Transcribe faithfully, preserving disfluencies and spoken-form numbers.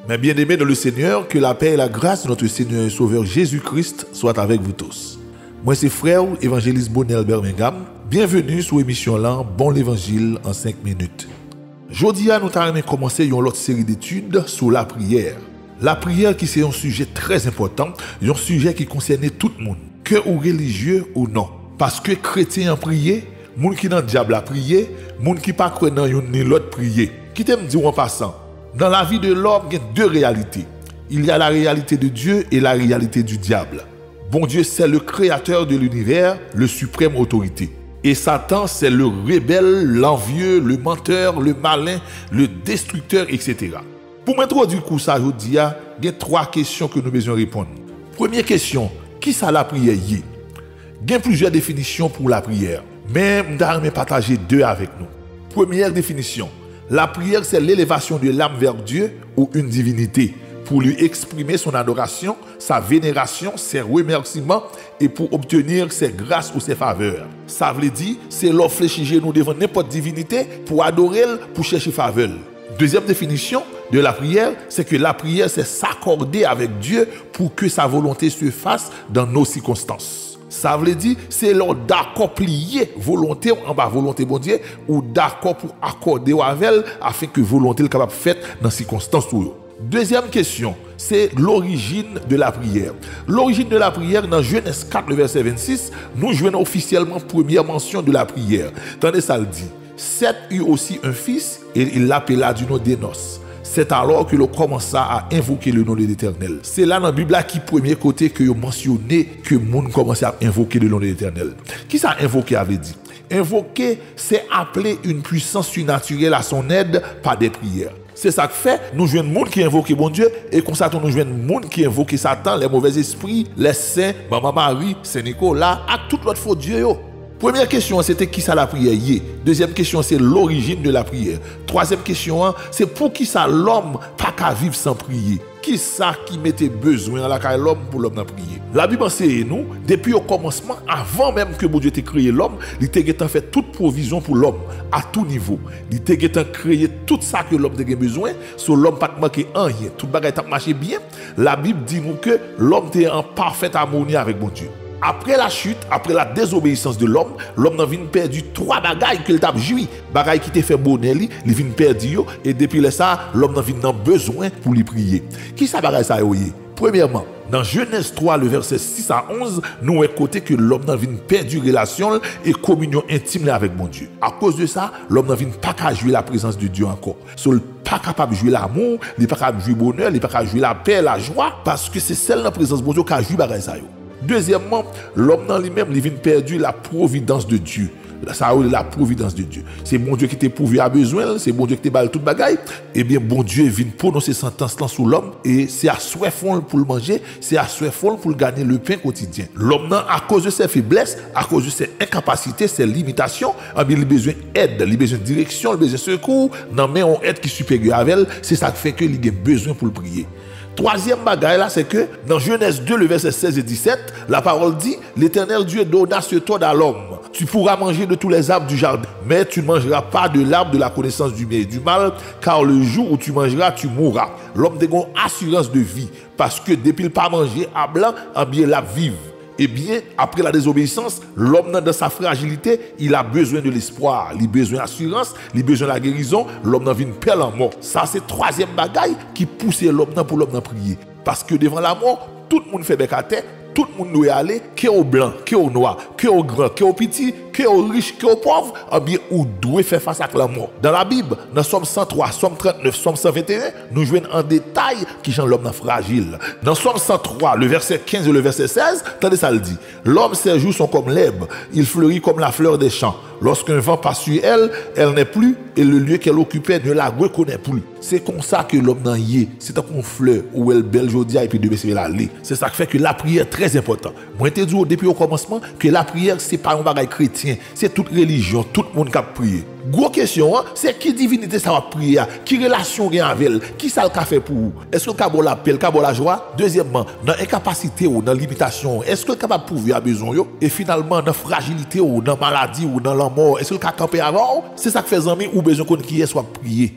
Mes bien-aimés dans le Seigneur, que la paix et la grâce de notre Seigneur et Sauveur Jésus-Christ soient avec vous tous. Mwen se frè w, Evanjelis Bonel Bermengam. Byenveni sou emisyon lan Bon Levanjil an senk minit. Jodi a, nou ta renmen kòmanse yon lòt seri detid sou lapriyè. Lapriyè ki se yon sijè trè enpòtan, yon sijè ki konsène tout moun, ke ou relijye ou non. Paske kretyen an priye, moun ki nan dyab la priye, moun ki pa kwè nan youn ni lòt priye. Kite m di w an pasan, nan lavi de lòm gen de reyalite. Il y a la réalité de Dieu et la réalité du diable. Bondye, c'est le créateur de l'univers, le suprême autorité. Et Satan, c'est le rebelle, l'envieux, le menteur, le malin, le destructeur, et cetera. Pou m entwodui kou sa jodi a, gen twa kesyon ke nou bezwen reponn. Premye kesyon, kisa lapriyè ye? Gen plizyè definisyon pou lapriyè, men m ta renmen pataje de avèk nou. Premyè definisyon, la prière, c'est l'élévation de l'âme vers Dieu ou une divinité, pour lui exprimer son adoration, sa vénération, ses remerciements et pour obtenir ses grâces ou ses faveurs. Sa vle di, se lè w flechi jenou devan nenpòt divinite pou adore l, pou chèche favè l. Deuxième définition de la prière, c'est que la prière, c'est s'accorder avec Dieu pour que sa volonté se fasse dans nos circonstances. Sa vle di, se lè w dakò pliye volonte w anba volonte Bondye, ou dakò pou akòde w avè l, afen ke volonte l kapab fèt nan sikonstans ou yo. Dezyèm kesyon, se l'origine de la prière. L'origine de la prière, nan Genèse quatre, le verset vingt-six, nou jwenn ofisyèlman premyè mansyon de lapriyè. Tande sa l di, Seth eut aussi un fils, et il l'appela du nom d'Énos. C'est alors que l'on commença à invoquer le nom de l'Éternel. Se la nan Bib la ki premye kote ke yo mansyone ke moun kòmanse ap envoke le nom de l'Éternel. Kisa envoke a vle di? Envoke, c'est appeler une puissance surnaturelle à son aide par des prières. Se sa k fè, nou jwenn moun ki envoke Bondye, e konsa tou nou jwenn moun ki envoke Satan, les mauvais esprits, les saints, Manman Mari, Sen Nikola, ak tout lòt fo dye yo. Premyè kesyon an, se te kisa lapriyè ye? Dezyèm kesyon an, se l'origine de la prière. Twazyèm kesyon an, se poukisa lòm pa ka viv san priye? Kisa ki mete bezwen an lakay lòm pou lòm nan priye? Labib anseye nou, depi okòmansman, avan menm ke Bondye te kreye lòm, li te gentan fè tout pwovizyon pou lòm, a tou nivo. Li te gentan kreye tout sa ke lòm te gen bezwen, so lòm pa t manke anyen, tout bagay t ap mache byen. Labib di nou ke lòm te an pafèt amoni avèk Bondye. Après la chute, après la désobéissance de l'homme, lòm nan vin pèdi twa bagay ke l t ap jwi, bagay ki te fè bonè li, li vin pèdi yo, e depi lè sa a, lòm nan vin nan bezwen pou li priye. Kisa bagay sa yo ye? Premyèman, nan Jenèz twa, le vèsè sis a onz, nou wè kote ke lòm nan vin pèdi relasyon l e kominyon entim li avèk Bondye. Akoz de sa, lòm nan vin pa ka jwi laprezans de Dye ankò. So, l pa kapab jwi lamou, li pa kapab jwi bonè, li pa ka jwi lapè, lajwa, paske se sèl nan prezans Bondye w ka jwi bagay sa yo. Dezyèmman, lòm nan li menm, li vin pèdi la providence de Dieu. Sa yo rele la providence de Dieu. Se Bondye ki te pouvi a bezwen l, se Bondye ki te ba l tout bagay. Ebyen, Bondye vin pwononse santans lan sou lòm, e se aswè fon l pou l manje, se aswè fon l pou l gade le pain quotidien. Lòm nan, akoz de ses faiblesses, akoz de ses incapacités, ses limitations, ebyen, li bezwen èd, li bezwen direksyon, li bezwen sekou nan men yon èt ki siperyè avè l, se sa k fè ke li gen bezwen pou l priye. Twazyèm bagay la, se ke nan Jenèz de, le vèsè sèz e disèt, la parole dit, L'Éternel Dieu donna cet ordre à l'homme, Tu pourras manger de tous les arbres du jardin, mais tu ne mangeras pas de l'arbre de la connaissance du bien et du mal, car le jour où tu mangeras, tu mourras. Lòm te gen yon asirans de vi, paske depi l pa manje ab lan, ebyen, l ap viv. Ebyen, après la désobéissance, l'homme nan, dans sa fragilité, il a besoin de l'espoir. Li bezwen asirans, li bezwen lagerizon, lòm nan vin pè lanmò. Sa se twazyèm bagay ki pouse lòm nan pou lòm nan priye. Paske devan lamò, tout moun fè bèk atè, tout moun dwe ale, ke w blan, ke w nwa, ke w gran, ke w piti, ke w rich, ke w pòv, ebyen, ou dwe fè fas ak lanmò. Dans la Bible, nan Sòm san twa, Sòm trannèf, Sòm san venteyen, nou jwenn an detay kijan lòm nan frajil. Nan Sòm san twa, le vèsè kenz e le vèsè sèz, tande sa l di, L'homme, ses jours sont comme l'herbe, il fleurit comme la fleur des champs. Lorsqu'un vent passe sur elle, elle n'est plus, et le lieu qu'elle occupait ne la reconnaît plus. Se konsa ke lòm nan ye, se tankou yon flè, ou wè l bèl jodi a, epi demen se l ale. Se sa k fè ke lapriyè trè enpòtan. Mwen te di w depi okòmansman ke lapriyè se pa yon bagay kretyen, se tout relijyon, tout moun k ap priye. Gwo kesyon an, se ki divinite sa w ap priye a? Ki relasyon w gen avè l? Kisa l ka fè pou ou? Èske l ka ba w lapè, l ka ba w lajwa? Dezyèmman, nan enkapasite w, nan limitasyon w, èske l kapab pouvwa a bezwen w yo? E finalman, nan frajilite w, nan maladi w, nan lanmò w, èske l ka kanpe avè w? Se sa k fè, zanmi, ou bezwen konn kiyès w ap priye.